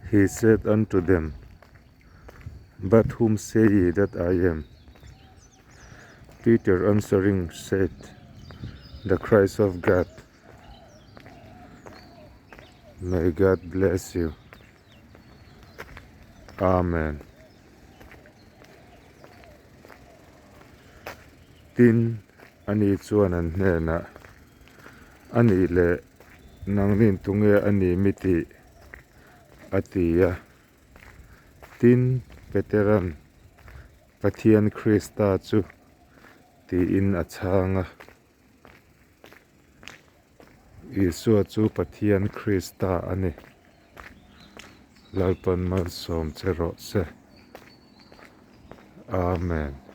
He said unto them, But whom say ye that I am? Peter answering said, The Christ of God. May God bless you. Amen. Tin, ani chuan an hnenah, A nih leh nangnin tunge a ni mi tih? a ti a. Tin, Petera'n, Pathian Krista chu tiin a chhang a. Isua chu Pathian Krista a ni. Lalpan malsawm che rawh se. Amen.